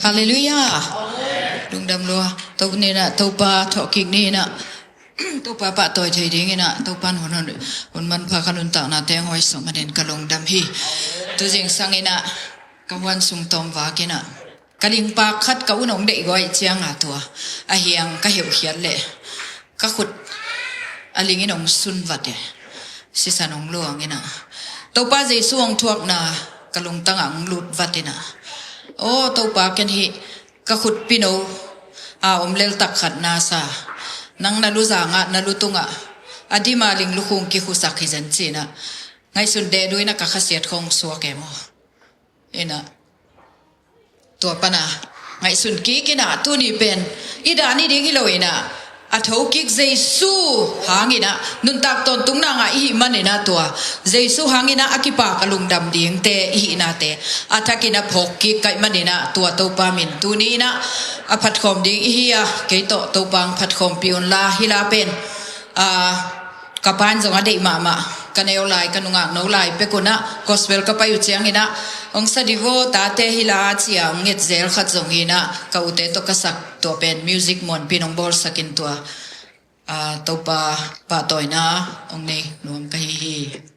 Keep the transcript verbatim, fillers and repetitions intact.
Halleluiah. Lungdam lua. Topa ni in ah, Topa thawhkik ni in ah, Topa pahtawi thei ding in ah, Topa in hun, hun, hun manpha ka nuntakna teng hong suah manin ka lungdam hi. Tuzingsang in ah ka huan sung tawm vak in ah, ka lingpak khat ka un hong deihguai ciang a tua a hiang ka heuhkhiat leh ka khut a ling in hong sun vat e. Sisan hong luang in ah, Topa Jesu hong thuakna ka lungtang ah hong lut vat in ah, aw Topa, ken hih ka khutpi no a om leltak khat na sa, nang na lu zang ah, na lu tung ah a dim a ling lukhung kikhusak hi zen ci in ah, ngaihsun deh dui in ah ka khasiat khong suak e maw. In ah, tua pan a ngaihsun kik in ah, tuni pen i dan i ding hi lo in ah, a thokik Jesu hang in ah, nuntak tawntungna ngah i hih man in ah, tua Jesu hang in ah a kipak a lungdam dingte i hihnate a thak in ah phawk kik ka hih man in ah, tua Topa min tuni in ah a phatkhawm ding i hi a, kei tawh Topa hong phatkhawmpih un la. Hih la pen, ah, ka pa in zong a deih mahmah, ka neu lai, ka nungak no lai pek un ah gospel ka pai uh ciang in ah, hong sa dih vaw tate, hih la ci a hong nget zel khat zong hi in ah, ka ute tawh ka sak, tua pen music muanpi in hong bawlsak in, tua, ah, Topa pahtawina hong nei nuam ka hi hi.